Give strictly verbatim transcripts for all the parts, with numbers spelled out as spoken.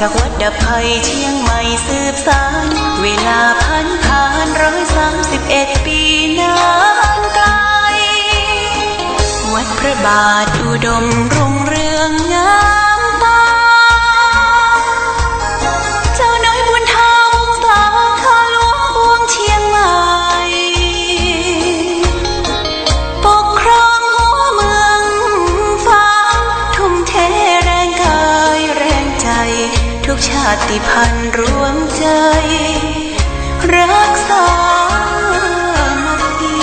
จากวัดดับภัยเชียงใหม่สืบสาน เวลาผ่านผ่านร้อยสามสิบเอ็ดปีนานไกล วัดพระบาทอุดมรุ่งเรืองงามตา เจ้าน้อยบุญธรรมสาขาหลวงปวงเชียงใหม่ ปกครองหัวเมืองฟ้า ทุ่มเทแรงกายแรงใจ ทุกชาติพันธุ์รวมใจ รักสามัคคี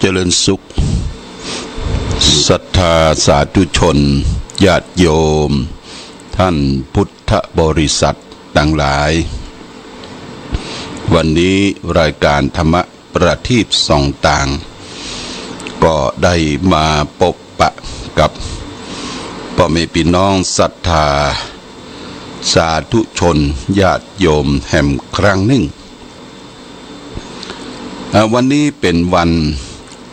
เจริญสุข ศรัทธาสาธุชน ญาติโยม ท่านพุทธบริษัทตังหลาย วันนี้รายการธรรมประทีปส่องตาง ก็ได้มาปบปะกับป้อแม่ปี้น้องศรัทธาสาธุชน ญาติโยมแหมครั้งหนึ่ง อ่า วันนี้เป๋นวัน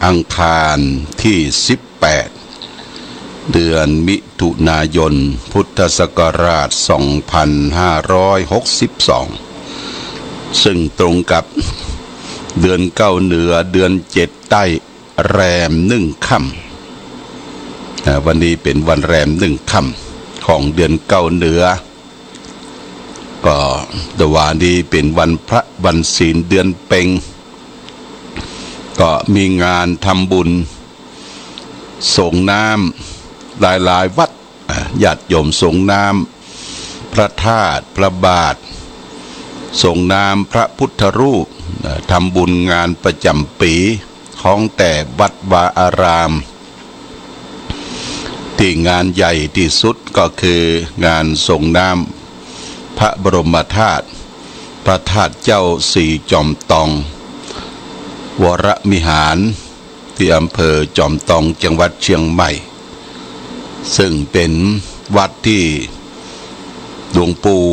อังคารตี้สิบแปด เดือนมิถุนายน พุทธศักราชสองพันห้าร้อยหกสิบสอง ซึ่งตรงกับเดือนเก้าเหนือ เดือนเจ็ดใต้ แรมหนึ่งค่ำ อ่า วันนี้เป๋นวันแรมหนึ่งค่ำของเดือนเก้าเหนือ ก็ตะวานี้เป๋นวันพระวันศีลเดือนเพ็ญ ก็มีงานทำบุญสรงน้ำหลายๆ วัด อ่า ญาติโยมสรงน้ำพระธาตุพระบาท สรงน้ำพระพุทธรูป อ่า ทำบุญงานประจ๋ำปี๋ของแต่วัดวาอาราม ตี้งานใหญ่ตี้สุดก็คืองานสรงน้ำพระบรมธาตุ พระธาตุเจ้าศรีจอมตอง วรวิหาร ตี้อำเภอจอมตอง จังหวัดเชียงใหม่ ซึ่งเป๋นวัดตี้หลวงปู่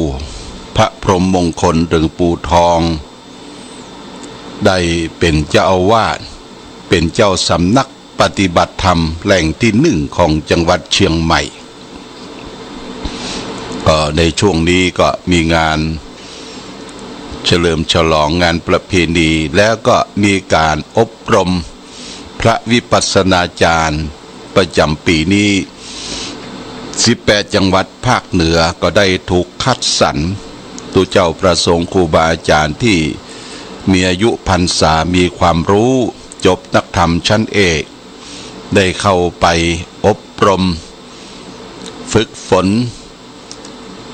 พระพรหมมงคล หลวงปู่ทอง ได้เป๋นเจ้าอาวาส เป๋นเจ้าสำนักปฏิบัติธรรมแหล่งตี้หนึ่งของจังหวัดเชียงใหม่ ก็ในช่วงนี้ก็มีงานเฉลิมฉลองงานประเพณี แล้วก็มีก๋านอบรมพระวิปัสสนาจารย์ ประจ๋ำปี๋นี้ สิบแปดจังหวัดภาคเหนือก็ได้ถูกคัดสรร ตุ๊เจ้าพระสงฆ์ครูบาอาจ๋ารย์ตี้มีอายุพรรษา มีความฮู้ จบนักธรรมชั้นเอก ได้เข้าไปอบรมฝึกฝน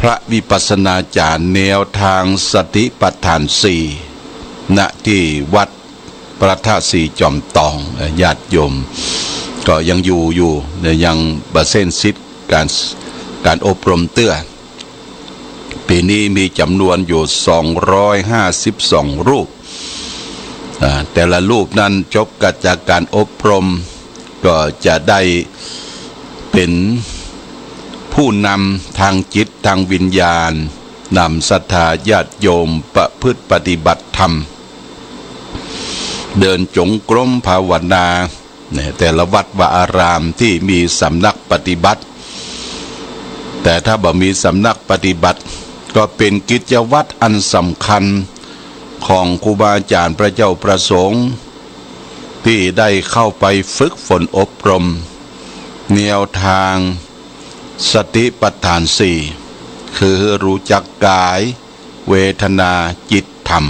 พระวิปัสสนาจารย์แนวตางสติปัฏฐานสี่ ณ ตี้วัด พระธาตุศรีจอมตอง เอ่อ ญาติโยมก็ยังอยู่อยู่ ยังบ่เส้นสิ้นก๋าน ก๋านอบรมเตื้อ ปี๋นี้มีจ๋ำนวนอยู่สองร้อยห้าสิบสองรูป อ่า แต่ละรูปนั้นจบจากก๋านอบรม ก็จะได้เป๋นผู้นำตางจิตตางวิญญาณ นำศรัทธาญาติโยมประพฤติปฏิบัติธรรม เดินจงกรมภาวนา เนี่ย แต่ละวัดวาอารามตี้มีสำนักปฏิบัติ แต่ถ้าบ่มีสำนักปฏิบัติ ก็เป๋นกิจวัตรอันสำคัญของครูบาอาจ๋ารย์พระเจ้าพระสงฆ์ ตี้ได้เข้าไปฝึกฝนอบรมแนวตางสติปัฏฐานสี่ คือหื้อฮู้จักก๋าย เวทนา จิต ธรรม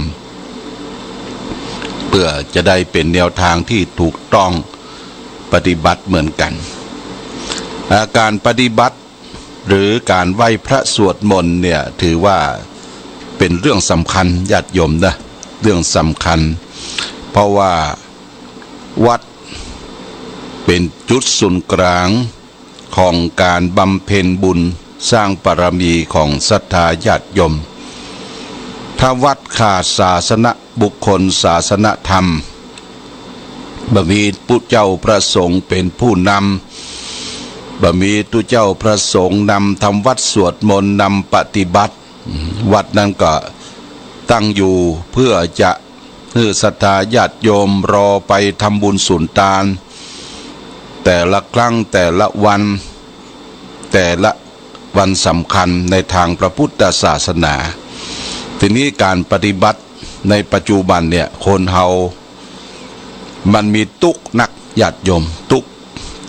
เปื้อจะได้เป๋นแนวตางตี้ถูกต้องปฏิบัติเหมือนกั๋น อ่า ก๋านปฏิบัติ หรือก๋านไหว้พระสวดมนต์เนี่ย ถือว่าเป๋นเรื่องสำคัญ ญาติโยมนะ เรื่องสำคัญ เพราะว่าวัดเป๋นจุดศูนย์กลาง ของก๋านบำเพ็ญบุญสร้างบารมีของศรัทธาญาติโยม ถ้าวัดขาดศาสนบุคคล ศาสนธรรม บ่มีผู้เจ้าพระสงฆ์เป๋นผู้น บ่มีตุ๊เจ้าพระสงฆ์นำทำวัตรสวดมนต์นำปฏิบัติ วัตรนั้นก็ตั้งอยู่เพื่อจะหื้อศรัทธาญาติโยมรอไปทำบุญสุนตาน แต่ละครั้งแต่ละวัน แต่ละวันสำคัญในทางพระพุทธศาสนา ทีนี้ก๋านปฏิบัติในปัจจุบันเนี่ย คนเฮามันมีตุ๊กข์นัก ญาติโยม ตุ๊กข์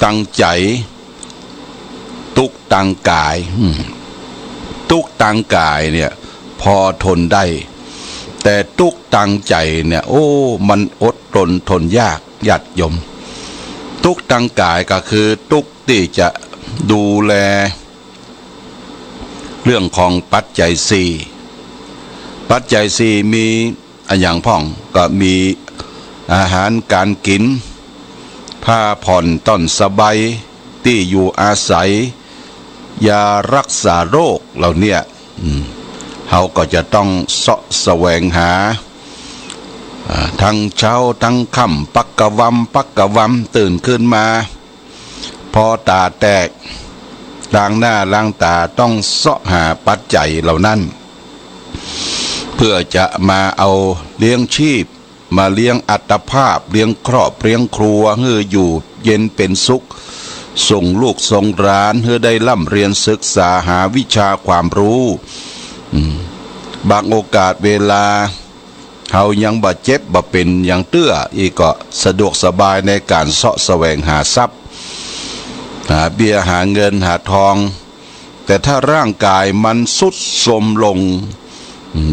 ตางใจ๋ ตุ๊กข์ตางก๋าย อืม ตุ๊กข์ตางก๋ายเนี่ย พอทนได้ แต่ตุ๊กข์ตางใจ๋เนี่ย โอ้ มันอดรนทนยาก ญาติโยม ตุ๊กข์ตางก๋ายก็คือตุ๊กข์ตี้จะดูแล เรื่องของปัจจัยสี่ ปัจจัยสี่มีอะหยังพ่อง ก็มีอาหารก๋านกิ๋น ผ้าผ่อนต้อนสบาย ตี้อยู่อาศัย ยารักษาโรคเหล่าเนี้ย อืม เฮาก็จะต้องเซาะแสวงหา อ่า ตึงเช้าตึงค่ำ ปักกะวำ ปักกะวำ ตื่นขึ้นมา ผ่อต๋าแตก ล้างหน้าล้างต๋า ต้องเซาะหาปัจจัยเหล่านั้น เพื่อจะมาเอาเลี้ยงชีพ มาเลี้ยงอัตภาพ เลี้ยงครอบเลี้ยงครัว หื้ออยู่เย็นเป๋นสุข ส่งลูกส่งหลาน หื้อได้ร่ำเรียนศึกษาหาวิชาความรู้ อืม บางโอกาสเวลา เฮายังบ่เจ็บบ่เป๋นหยังเตื้อ อี้ก็สะดวกสบายในก๋านเซาะแสวงหาทรัพย์ หาเบี้ยหาเงินหาทอง แต่ถ้าร่างก๋ายมันทรุดโทรมลง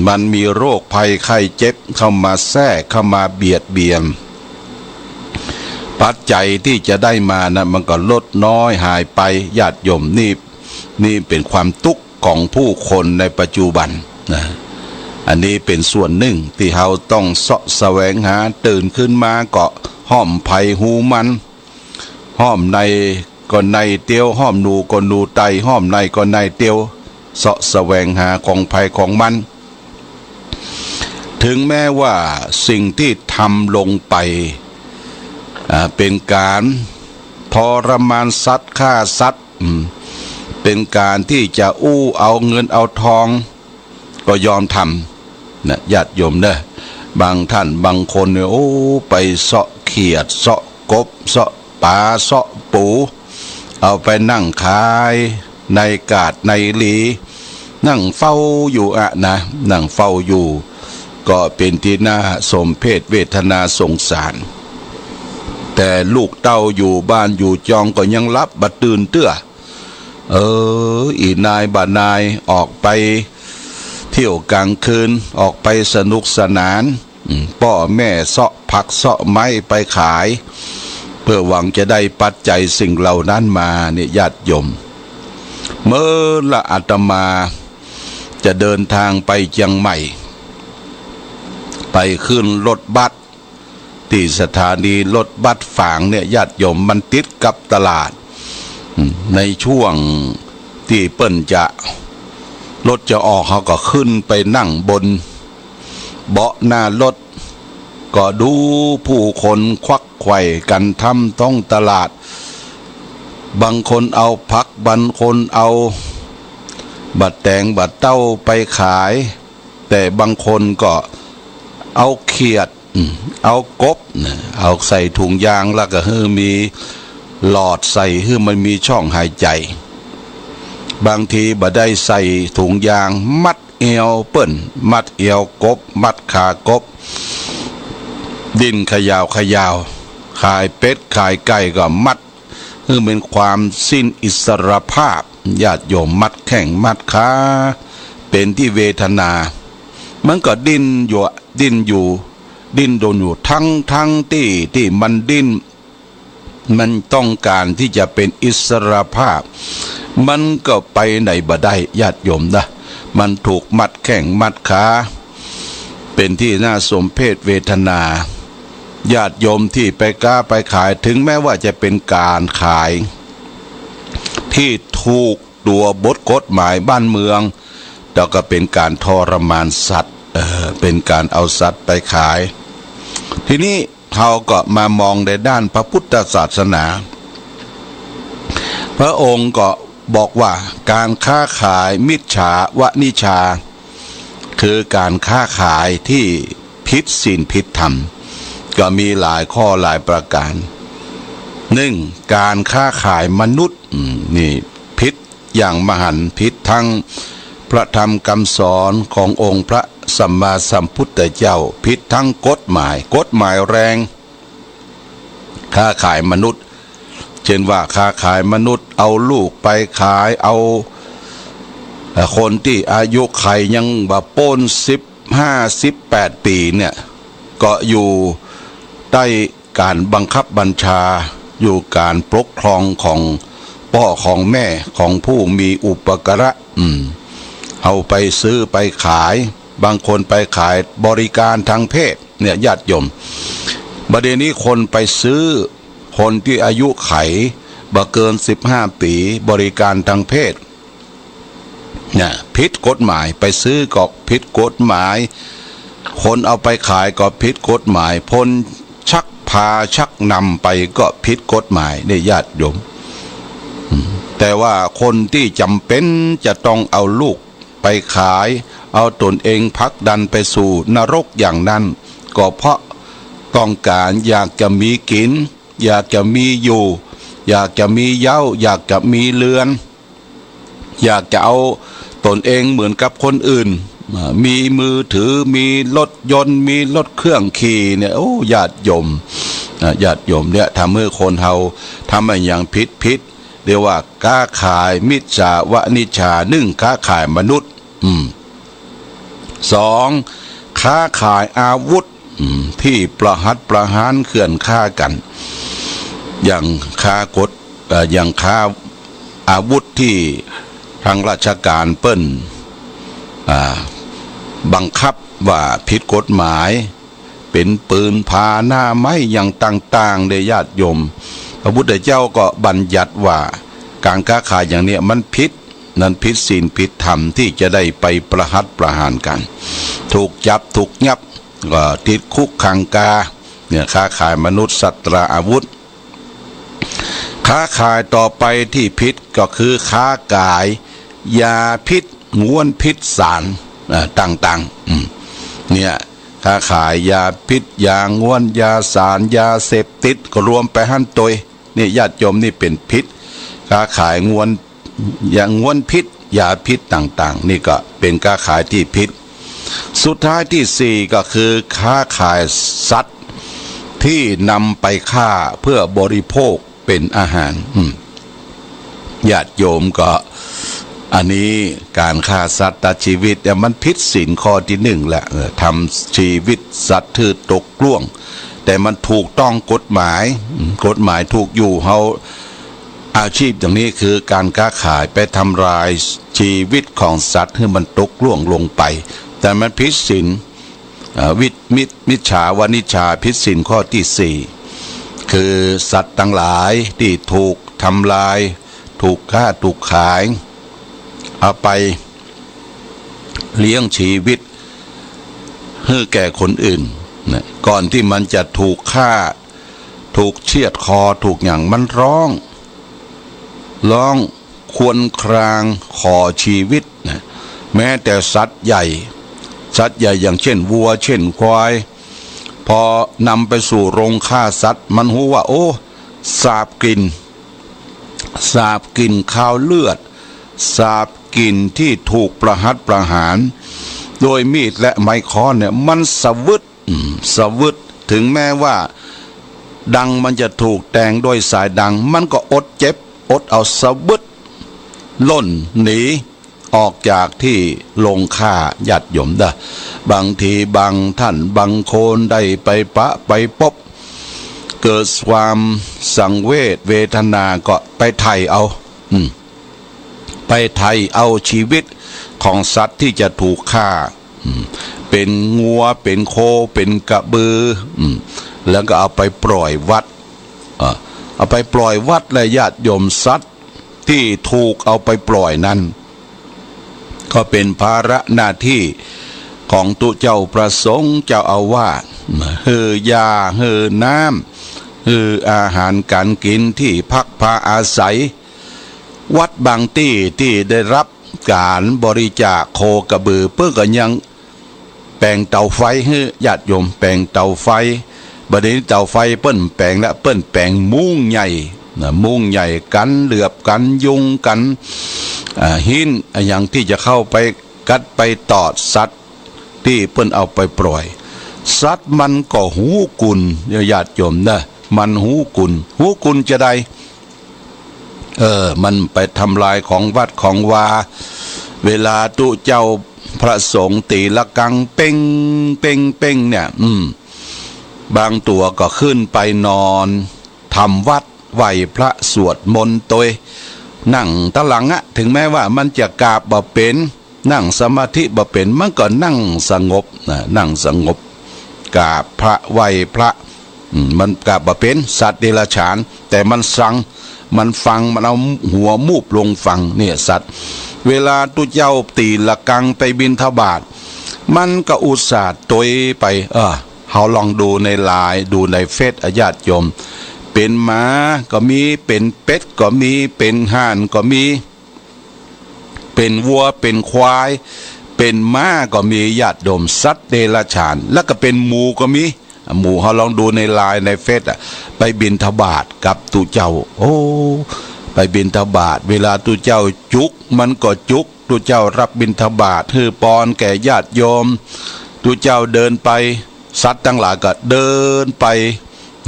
มันมีโรคภัยไข้เจ็บเข้ามาแทรก เข้ามาเบียดเบียน ปัจจัยตี้จะได้มานะ มันก็ลดน้อยหายไป ญาติโยม นี่ นี่เป๋นความตุ๊กข์ของผู้คนในปัจจุบันนะ อันนี้เป๋นส่วนนึ่งตี้เฮาต้องเซาะแสวงหา ตื่นขึ้นมาก็ห้อมใผฮูมัน ห้อมในก็ในเตียว ห้อมหนูก็หนูไต ห้อมในก็ในเตียว เซาะแสวงหาของใผของมัน ถึงแม้ว่าสิ่งตี้ทำลงไป อ่า เป๋นก๋านทรมานสัตว์ ฆ่าสัตว์ อืม เป๋นก๋านตี้จะอู้เอาเงินเอาทอง ก็ยอมทำนะ ญาติโยมเนอะ บางท่านบางคนเนี่ย โอ้ ไปเซาะเขียด เซาะกบ เซาะป๋า เซาะปู เอาไปนั่งขายในกาดในหลี นั่งเฝ้าอยู่อะนะ นั่งเฝ้าอยู่ ก็เป๋นตี้น่าสมเพชเวทนาสงสาร แต่ลูกเต้าอยู่บ้านอยู่จองก็ยังหลับบ่ตื่นเตื้อ เออ อี่นายบ่านายออกไปเที่ยวก๋างคืน ออกไปสนุกสนาน อืม ป้อแม่เซาะผักเซาะไม้ไปขาย เพื่อหวังจะได้ปัจจัยสิ่งเหล่านั้นมาเนี่ย ญาติโยม เมื่อละอาตมาจะเดินทางไปเจียงใหม่ ไปขึ้นรถบัส ตี้สถานีรถบัสฝางเนี่ย ญาติโยม มันติดกับตลาด อืม ในช่วงตี้เปิ้นจะ รถจะออก เฮาก็ขึ้นไปนั่งบนเบาะหน้ารถ ก็ดูผู้คนควักไขว่กั๋นต๋ามท้องตลาด บางคนเอาผัก บางคนเอาบ่าแตงบ่าเต้าไปขาย แต่บางคนก็เอาเขียด อืม เอากบนะ เอาใส่ถุงยาง แล้วก็หื้อมีหลอดใส่ หื้อมันมีช่องหายใจ๋ บางทีบ่ได้ใส่ถุงยาง มัดเอวเปิ้น มัดเอวกบ มัดขากบ ดิ้นเขย่าเขย่า ขายเป็ดขายไก่ก็มัด หื้อเป๋นความสิ้นอิสรภาพ ญาติโยม มัดแข้งมัดขา เป๋นตี้เวทนา มันก็ดิ้นอยู่ ดิ้นอยู่ ดิ้นรนอยู่ ทั้งๆ ตี้ ตี้มันดิ้น มันต้องก๋านตี้จะเป๋นอิสรภาพ มันก็ไปไหนบ่ได้ ญาติโยมนะ มันถูกมัดแข้งมัดขา เป๋นตี้น่าสมเพชเวทนา ญาติโยมตี้ไปก๊าไปขาย ถึงแม้ว่าจะเป๋นก๋านขายตี้ถูกตั๋วบทกฎหมายบ้านเมือง แต่ก็เป๋นก๋านทรมานสัตว์ เออ เป๋นก๋านเอาสัตว์ไปขาย ทีนี้เฮาก็มามองในด้านพระพุทธศาสนา พระองค์ก็บอกว่าก๋านค้าขายมิจฉาวณิชฌา คือก๋านค้าขายตี้ผิดศีลผิดธรรม ก็มีหลายข้อหลายประก๋าน นึ่ง ก๋านค้าขายมนุษย์ อืม นี่ผิดอย่างมหันต์ ผิดตึงพระธรรมกำสอนขององค์พระสัมมาสัมพุทธเจ้า ผิดตึงกฎหมาย กฎหมายแรง ค้าขายมนุษย์ เจ้นว่าค้าขายมนุษย์ เอาลูกไปขาย เอา เอ่อ คนตี้อายุขัยยังบ่ป๊นสิบห้า สิบแปดปี๋เนี่ย ก็อยู่ใต้ก๋านบังคับบัญชา อยู่ก๋านปกครองของป้อของแม่ของผู้มีอุปการะ อืม เอาไปซื้อไปขาย บางคนไปขายบริการตางเพศ เนี่ยญาติโยม บ่าเดี่ยวนี้คนไปซื้อคนตี้อายุขัยบ่เกินสิบห้าปี๋ บริการตางเพศ เนี่ยผิดกฎหมาย ไปซื้อก็ผิดกฎหมาย คนเอาไปขายก็ผิดกฎหมาย คนชักพาชักนำไปก็ผิดกฎหมาย เนี่ยญาติโยม อืม แต่ว่าคนตี้จ๋ำเป๋นจะต้องเอาลูก ไปขาย เอาต๋นเองผลักดันไปสู่นรกอย่างนั้น ก็เพราะต้องก๋านอยากจะมีกิ๋น อยากจะมีอยู่ อยากจะมีเย้า อยากจะมีเฮือน อยากจะเอาต๋นเองเหมือนกับคนอื่น อ่า มีมือถือ มีรถยนต์ มีรถเครื่องขี่เนี่ย โอ้ ญาติโยม อ่า ญาติโยม เนี่ย ทำหื้อคนเฮา ทำอะหยังผิดๆ เรียกว่า ค้าขายมิจฉาวณิชฌา นึ่ง ค้าขายมนุษย์ อืม สอง ค้าขายอาวุธ อืม ตี้ประหัตประหารเฆื่อนฆ่ากั๋น อย่างฆ่ากด เอ่อ อย่างฆ่าอาวุธตี้ตางราชก๋านเปิ้น อ่า บังคับว่าผิดกฎหมาย เป๋นปืนผาหน้าไม้อย่างต่างๆ เนี่ยญาติโยม พระพุทธเจ้าก็บัญญัติว่าก๋านค้าขายอย่างเนี้ยมันผิด นั้นผิดศีลผิดธรรมตี้จะได้ไปประหัตประหารกั๋น ถูกจับถูกยับ ก็ติดคุกขังคา เนี่ย ค้าขายมนุษย์สัตว์ตราอาวุธ ค้าขายต่อไปตี้ผิดก็คือค้าก๋ายยาพิษ ง้วนพิษ สาร เอ่อ ต่างๆ อืม เนี่ย ค้าขายยาพิษ ยาง้วน ยาสาร ยาเสพติด ก็รวมไปหั้นตวย นี่ญาติโยม นี่เป๋นผิด ค้าขายง้วน ยาง้วนพิษ ยาพิษต่างๆ นี่ก็เป๋นค้าขายตี้ผิด สุดท้ายตี้สี่ก็คือค้าขายสัตว์ตี้นำไปฆ่าเพื่อบริโภคเป๋นอาหาร อืม ญาติโยมก็ อันนี้ก๋านฆ่าสัตว์ตัดชีวิตเนี่ยมันผิดศีลข้อตี้นึ่งแหละ เออ ทำชีวิตสัตว์หื้อตกล่วง แต่มันถูกต้องกฎหมาย อืม กฎหมายถูกอยู่ เฮา อาชีพอย่างนี้คือก๋านค้าขายไปทำลายชีวิตของสัตว์หื้อมันตกล่วงลงไป แต่มันผิดศีล เอ่อ วิ มิจ มิจฉาวณิชฌา ผิดศีลข้อตี้สี่ คือสัตว์ตังหลายตี้ถูกทำลาย ถูกฆ่า ถูกขาย เอาไปเลี้ยงชีวิตหื้อแก่คนอื่นนะ ก่อนตี้มันจะถูกฆ่า ถูกเฉียดคอ ถูกหยัง มันฮ้อง ฮ้องครวญครางขอชีวิตนะ แม้แต่สัตว์ใหญ่ สัตว์ใหญ่อย่างเช่นวัว เช่นควาย พอนำไปสู่โรงฆ่าสัตว์ มันฮู้ว่า โอ้ สาบกลิ่น สาบกลิ่นคาวเลือด สาบกลิ่นตี้ถูกประหัตประหารด้วยมีดและไม้ค้อนเนี่ย มันสะวึด อืม สะวึด ถึงแม้ว่าดังมันจะถูกแตงด้วยสายดัง มันก็อดเจ็บ อดเอา สะวึด ล่นหนีออกจากตี้โรงฆ่า ญาติโยมเด้อ บางทีบางท่านบางคนได้ไปปะไปปบ เกิดความสังเวชเวทนาก็ไปไถ่เอา อืม ไปไถ่เอาชีวิตของสัตว์ตี้จะถูกฆ่า อืม เป๋นงัว เป๋นโค เป๋นกระบือ อืม แล้วก็เอาไปปล่อยวัด เอ่อ เอาไปปล่อยวัด และญาติโยม สัตว์ตี้ถูกเอาไปปล่อยนั้น ก็เป๋นภาระหน้าตี้ของตุ๊เจ้าพระสงฆ์เจ้าอาวาส หื้อยา หื้อน้ำ หื้ออาหารก๋านกิ๋น ตี้พักพาอาศัย วัดบางตี้ตี้ได้ฮับก๋านบริจาคโคกระบือ เปิ้นก็ยังแป๋งเตาไฟหื้อ ญาติโยม แป๋งเตาไฟ บ่าเดี่ยวนี้เตาไฟเปิ้นแป๋งแล้ว เปิ้นแป๋งมุ้งใหญ่นะ มุ้งใหญ่ กั๋นเหลือบ กั๋นยุง กั๋น อ่า หิ้น อะหยังตี้จะเข้าไปกัดไปตอดสัตว์ตี้เปิ้นเอาไปปล่อย สัตว์มันก็ฮู้กุณ ญาติโยมนะ มันฮู้กุณ ฮู้กุณจาใด เออ มันไปทำลายของวัดของวา เวลาตุ๊เจ้าพระสงฆ์ตี๋ระฆังเป้ง เป้ง เป้งเนี่ย อืม บางตั๋วก็ขึ้นไปนอนทำวัตรไหว้พระสวดมนต์ตวย นั่งตะหลังอะ ถึงแม้ว่ามันจะกราบบ่เป๋น นั่งสมาธิบ่เป๋น มันก็นั่งสงบนะ นั่งสงบ กราบพระไหว้พระ อืม มันกราบบ่เป๋น สัตว์เดรัจฉาน แต่มันซัง มันฟัง มันเอาหัวมูบลงฟัง เนี่ยสัตว์ เวลาตุ๊เจ้าตี๋ระฆังไปบิณฑบาต มันก็อุตส่าห์ตวยไป เออ เฮาลองดูในไลน์ ดูในเฟซ อะ ญาติโยม เป๋นหมาก็มี เป๋นเป็ดก็มี เป๋นห่านก็มี เป๋นวัว เป๋นควาย เป๋นม้าก็มี ญาติโยม สัตว์เดรัจฉาน แล้วก็เป๋นหมูก็มี หมู เฮาลองดูในไลน์ ในเฟซอะ ไปบิณฑบาตกับตุ๊เจ้า โอ้ ไปบิณฑบาต เวลาตุ๊เจ้าจุก มันก็จุก ตุ๊เจ้าฮับบิณฑบาต หื้อปอนแก่ญาติโยม ตุ๊เจ้าเดินไป สัตว์ตังหลายก็เดินไป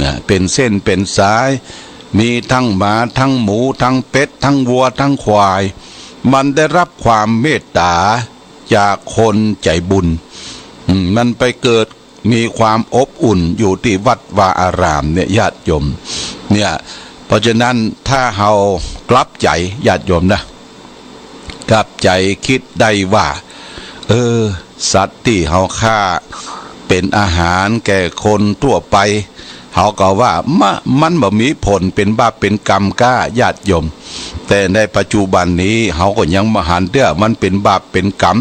นะ เป๋นเส้นเป๋นสาย มีตึงหมา ตึงหมู ตึงเป็ด ตึงวัว ตึงควาย มันได้ฮับความเมตต๋าจากคนใจ๋บุญ อืม มันไปเกิดมีความอบอุ่นอยู่ตี้วัดวาอารามเนี่ย ญาติโยม เนี่ย เพราะฉะนั้นถ้าเฮากลับใจ๋ ญาติโยมนะ กลับใจ๋กึ๊ดได้ว่า เออ สัตว์ตี้เฮาฆ่าเป๋นอาหารแก่คนทั่วไป เฮาก็ว่ามะ มันบ่มีผลเป๋นบาปเป๋นกรรมก้า ญาติโยม แต่ในปัจจุบันนี้เฮาก็ยังบ่หันเตื้อ มันเป๋นบาปเป๋นกรรม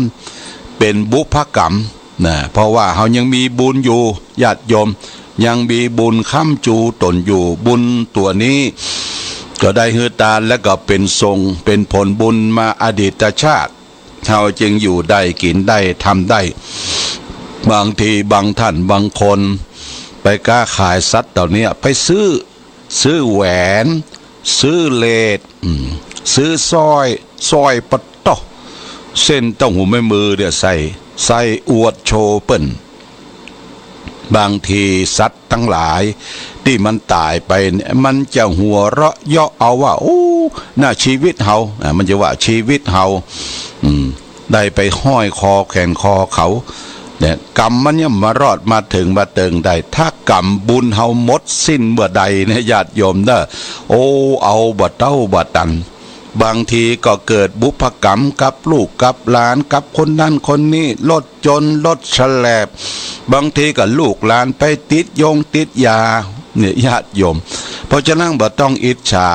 เป๋นบุพกรรม นะ เพราะว่าเฮายังมีบุญอยู่ ญาติโยม ยังมีบุญค้ำจูตนอยู่ บุญตั๋วนี้ก็ได้หื้อตาน แล้วก็เป๋นส่ง เป๋นผลบุญมาอดีตชาติ เฮาจึงอยู่ได้ กิ๋นได้ ทำได้ บางทีบางท่านบางคนไปก๊าขายสัตว์เหล่านี้ ไปซื้อ ซื้อแหวน ซื้อเลส อืม ซื้อสร้อย สร้อยปะโต้ เส้นเต้าหู้แม่มือเนี่ยใส่ ใส่อวดโชว์เปิ้น บางทีสัตว์ตังหลายตี้มันต๋ายไปเนี่ย มันจะหัวเราะเยาะเอาว่า โอ้ น่า ชีวิตเฮา อ่ะ มันจะว่าชีวิตเฮา อืม ได้ไปห้อยคอแขวนคอเขา เนี่ย กรรมมันยังบ่รอดมาเถิงบ่าเติงได้ ถ้ากรรมบุญเฮาหมดสิ้นเมื่อใดเนี่ย ญาติโยมเน่อ โอ้ เอาบ่เต้าบ่ตัน บางทีก็เกิดบุพกรรมกับลูกกับหลาน กับคนนั้นคนนี้ รถจน รถแฉลบ บางทีก็ลูกหลานไปติดยงติดยา เนี่ย ญาติโยม เพราะฉะนั้นบ่ต้องอิจฉา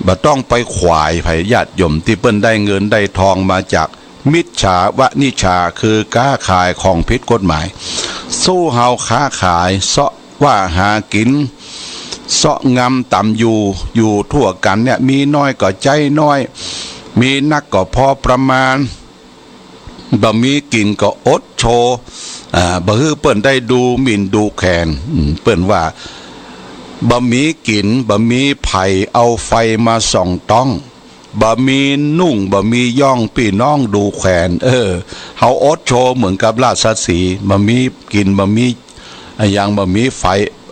บ่ต้องไปขวายใผ ญาติโยม ตี้เปิ้นได้เงินได้ทองมาจากมิจฉาวณิจฉา คือก๊าขายของผิดกฎหมาย สู้เฮาก๊าขายเซาะว่าหากิ๋น เซาะงำต๋ามอยู่ อยู่ทั่วกั๋นเนี่ย มีน้อยก็ใจ๊น้อย มีนักก็พอประมาณ บ่มีกิ๋นก็อดโชว์ อ่า บ่หื้อเปิ้นได้ดูหมิ่นดูแขน อืม เปิ้นว่า บ่มีกิ๋น บ่มีใผเอาไฟมาส่องต๊อง บ่มีนุ่ง บ่มีย่อง ปี้น้องดูแขน เออ เฮาอดโชว์เหมือนกับราชสีห์ บ่มีกิ๋น บ่มีอะหยัง บ่มีใผ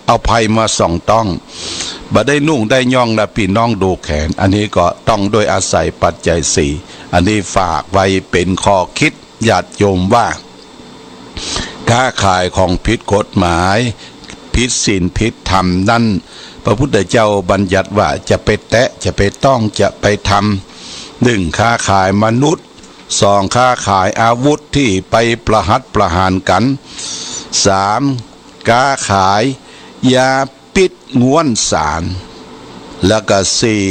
เอาไฟมาส่องต๊อง บ่ได้นุ่งได้ย่องละปี้น้องดูแขน อันนี้ก็ต้องโดยอาศัยปัจจัยสี่ อันนี้ฝากไว้เป๋นข้อกึ๊ดญาติโยมว่า ก๊าขายของผิดกฎหมาย ผิดศีลผิดธรรมนั้น พระพุทธเจ้าบัญญัติว่าจะไปแตะ จะไปต้อง จะไปทำ หนึ่ง ก๊าขายมนุษย์ สอง ก๊าขายอาวุธตี้ไปประหัตประหารกั๋น สาม ก๊าขายยา ปิดงวนสาร แล้วก็สี่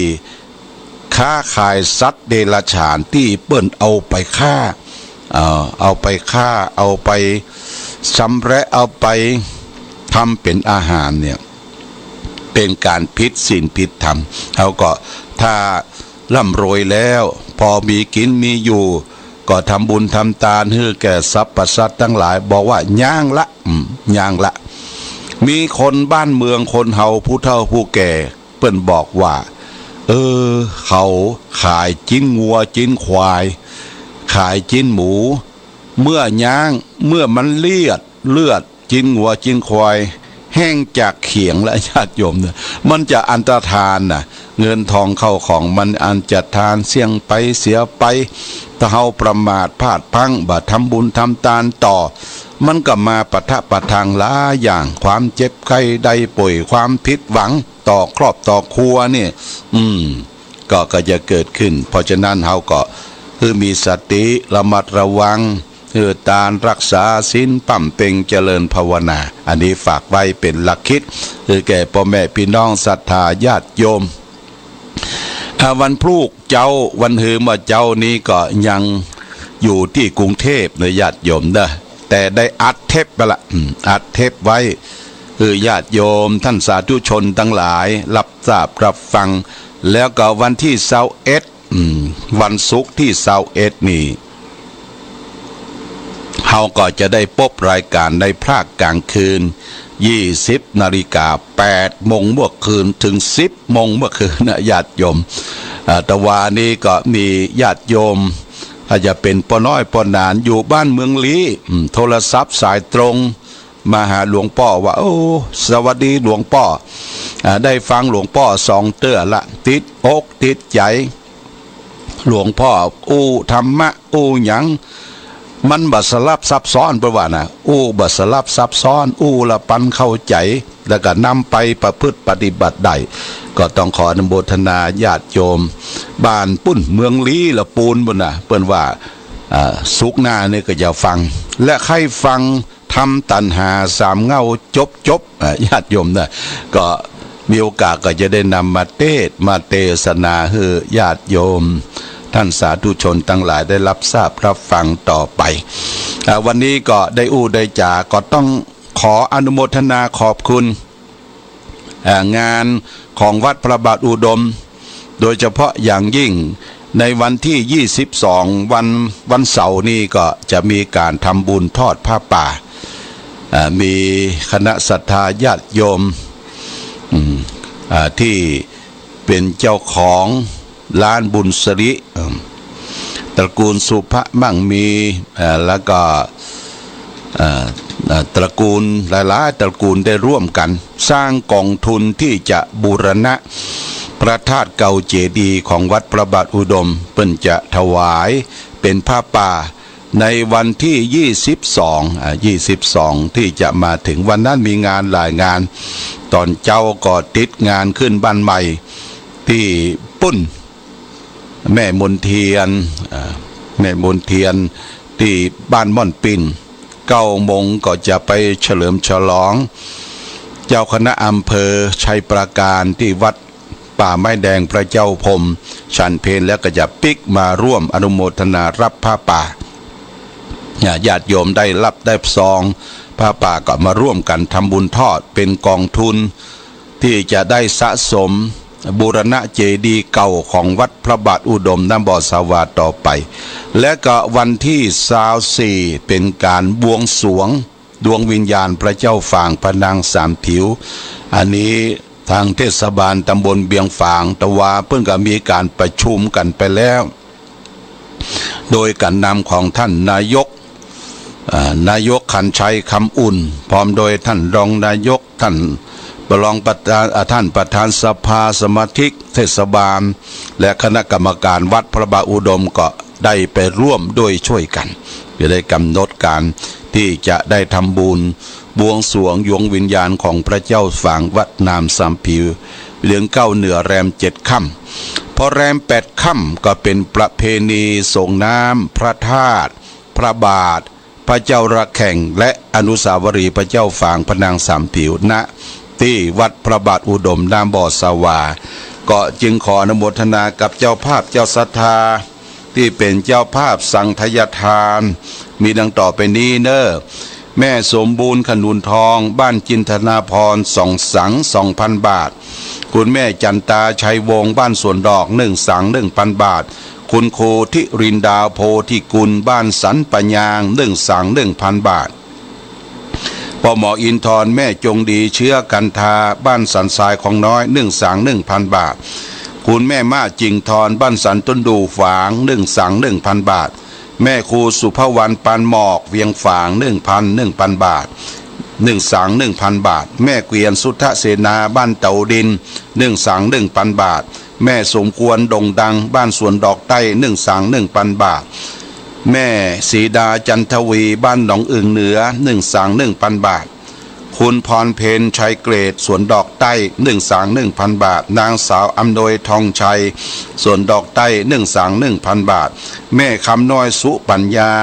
ก๊าขายสัตว์เดรัจฉานตี้เปิ้นเอาไปฆ่า เอ่อ เอาไปฆ่า เอาไปชำแหละ เอาไปทำเป๋นอาหารเนี่ย เป๋นก๋านผิดศีลผิดธรรม เฮาก็ถ้า ร่ำรวยแล้ว พอมีกิ๋นมีอยู่ ก็ทำบุญทำตานหื้อแก่สรรพสัตว์ตังหลาย บอกว่ายังละ อืม ยังละ มีคนบ้านเมืองคนเฮาผู้เฒ่าผู้แก่ เปิ้นบอกว่า เออ เขาขายจิ๊นงัวจิ๊นควาย ขายจิ๊นหมู เมื่อย่าง เมื่อมันเลียด เลือด จิ๊นงัวจิ๊นควาย แห้งจากเขียงและ ญาติโยมเน่อ มันจะอันตรธานน่ะ เงินทองเข้าของมันอันตรธานเสี้ยงไปเสียไป ถ้าเฮาประมาทพลาดพลั้ง บ่ทำบุญทำตานต่อ มันก็มาปะทะปะทังหลายอย่าง ความเจ็บไข้ได้ป่วย ความผิดหวังต่อครอบต่อครัวนี่ อืม ก็ ก็จะเกิดขึ้น เพราะฉะนั้นเฮาก็คือมีสติระมัดระวัง คือตานรักษาศีล บำเพ็ญเจริญภาวนา อันนี้ฝากไว้เป๋นหลักคิด คือแก่ป้อแม่ปี้น้องศรัทธาญาติโยม อ่า วันพรุ่งเจ๊า วันหื้อเมื่อเจ๊านี้ก็ยังอยู่ตี้กรุงเทพฯเน่อ ญาติโยมเน่อ แต่ได้อัดเทปไปละ อืม อัดเทปไว้ คือญาติโยมต้านสาธุชนตังหลาย ฮับทราบฮับฟัง แล้วก็วันตี้ซาวเอ็ด อืม วันศุกร์ตี้ซาวเอ็ดนี่ เฮาก็จะได้ปบรายก๋านในภาคก๋างคืน ยี่สิบนาฬิกา แปดโมงเมื่อคืน เถิงสิบโมงเมื่อคืนเน่อ ญาติโยม อ่า ตะวานี้ก็มีญาติโยม อาจจะเป๋นป้อน้อยป้อหนาน อยู่บ้านเมืองลี้ อืม โทรศัพท์สายตรง มาหาหลวงป้อว่า โอ้ สวัสดีหลวงป้อ อ่า ได้ฟังหลวงป้อสองเตื้อละ ติดอกติดใจ๋ หลวงป้ออู้ธรรมะอู้หยัง มันบ่สลับซับซ้อน เปิ้นว่าน่ะ อู้บ่สลับซับซ้อน อู้ละปันเข้าใจ๋ แล้วก็นำไปประพฤติปฏิบัติได้ ก็ต้องขออนุโมทนาญาติโยม บ้านปุ้นเมืองลี้ละปูนปุ้นน่ะ เปิ้นว่า อ่า ศุกร์หน้านี่ก็จะฟัง และใค่ฟัง ธรรมตัณหาสามเหง้าจบๆ อ่า ญาติโยมเน่อ ก็มีโอกาสก็จะได้นำมาเตสน์มาเตสนาหื้อญาติโยม ต้านสาธุชนตังหลายได้ฮับทราบฮับฟังต่อไป อ่า วันนี้ก็ได้อู้ได้จ๋า ก็ต้องขออนุโมทนาขอบคุณ อ่า งานของวัดพระบาทอุดม โดยเฉพาะอย่างยิ่งในวันตี้ยี่สิบสอง วัน วันเสาร์นี้ก็จะมีก๋านทำบุญทอดผ้าป่า อ่า มีคณะศรัทธาญาติโยม อืม อ่า ตี้เป๋นเจ้าของ ร้านบุญสิริ เอิ่ม ตระกูลสุภะมั่งมี เอ่อ แล้วก็ เอ่อ เอ่อ ตระกูลหลายๆ ตระกูลได้ร่วมกั๋นสร้างก๋องทุนตี้จะบูรณะพระธาตุเก่าเจดีย์ของวัดพระบาทอุดม เปิ้นจะถวายเป๋นผ้าป่า ในวันตี้ยี่สิบสอง อ่า ยี่สิบสอง ตี้จะมาเถิง วันนั้นมีงานหลายงาน ต๋อนเจ๊าก็ติดงานขึ้นบ้านใหม่ตี้ปุ้น แม่มนเทียน อ่า แม่มนเทียนตี้บ้านม่อนปิ่น เก้าโมงก็จะไปเฉลิมฉลอง เจ้าคณะอำเภอชัยปราการตี้วัด ป่าไม้แดงพระเจ้าพรหมฉันเพล แล้วก็จะปิ๊กมาร่วมอนุโมทนาฮับผ้าป่า ญาติโยมได้ฮับได้ซองผ้าป่าก็มาร่วมกั๋นทำบุญทอดเป๋นก๋องทุน ตี้จะได้สะสมบูรณะเจดีย์เก่าของวัดพระบาทอุดมน้ำบ่อสาวาต่อไป และก็วันตี้ซาวสี่เป๋นก๋านบวงสรวง ดวงวิญญาณพระเจ้าฝางพระนางสามผิว อันนี้ตางเทศบาลตำบลเวียงฝางตะวาเปิ้นก็มีก๋านประชุมกั๋นไปแล้ว โดยก๋านนำของต้านนายก อ่า นายกขันชัย คำอุ่น พร้อมโดยต้านรองนายก ต้านรองประธาน อ่า ต้านประธานสภา สมาชิกเทศบาล และคณะกรรมการวัดพระบาทอุดมก็ ได้ไปร่วมด้วยช่วยกั๋น จะได้กำหนดก๋านตี้จะได้ทำบุญบวงสรวงดวงวิญญาณของพระเจ้าฝางวัดนามสามผิว เดือนเก้าเหนือแรมเจ็ดค่ำ พอแรมแปดค่ำก็เป๋นประเพณีสรงน้ำพระธาตุพระบาท พระเจ้าระแข่ง และอนุสาวรีย์พระเจ้าฝางพระนางสามผิว ณ ตี้วัดพระบาทอุดมน้ำบ่อสาวา ก็จึงขออนุโมทนากับเจ้าภาพเจ้าศรัทธา ตี้เป๋นเจ้าภาพสังฆทาน มีดังต่อไปนี้เน่อ แม่สมบูรณ์ ขนุนทอง บ้านจินทนาภรณ์ สองสัง สองพันบาท คุณแม่จันตา ชัยวงศ์ บ้านสวนดอก หนึ่งสัง หนึ่งพันบาท คุณครูธิรินดาว โพธิกุล บ้านสันป่ายาง หนึ่งสัง หนึ่งพันบาท ปอหมออินทร์ แม่จงดี เชื้อกันทา บ้านสันทราย คลองน้อย หนึ่งสัง หนึ่งพันบาท คุณแม่มาศจิ่งทอง บ้านสันต้นดู่ฝาง หนึ่งสัง หนึ่งพันบาท แม่ครูสุภวรรณ ปานหมอก เวียงฝาง หนึ่งพัน หนึ่งพันบาท หนึ่งสัง หนึ่งพันบาท แม่เกวียน สุทธเสนา บ้านเต๋าดิน หนึ่งสัง หนึ่งพันบาท แม่สมควร โด่งดัง บ้านสวนดอกใต้ หนึ่งสัง หนึ่งพันบาท แม่ศรีดา จันทวี บ้านหนองอึ่งเหนือ หนึ่งสัง หนึ่งพันบาท คุณพรเพ็ญ ชัยเกรด สวนดอกใต้ หนึ่งสัง หนึ่งพันบาท นางสาวอำนวย ทองชัย สวนดอกใต้ หนึ่งสัง หนึ่งพันบาท แม่คำน้อย สุปัญญา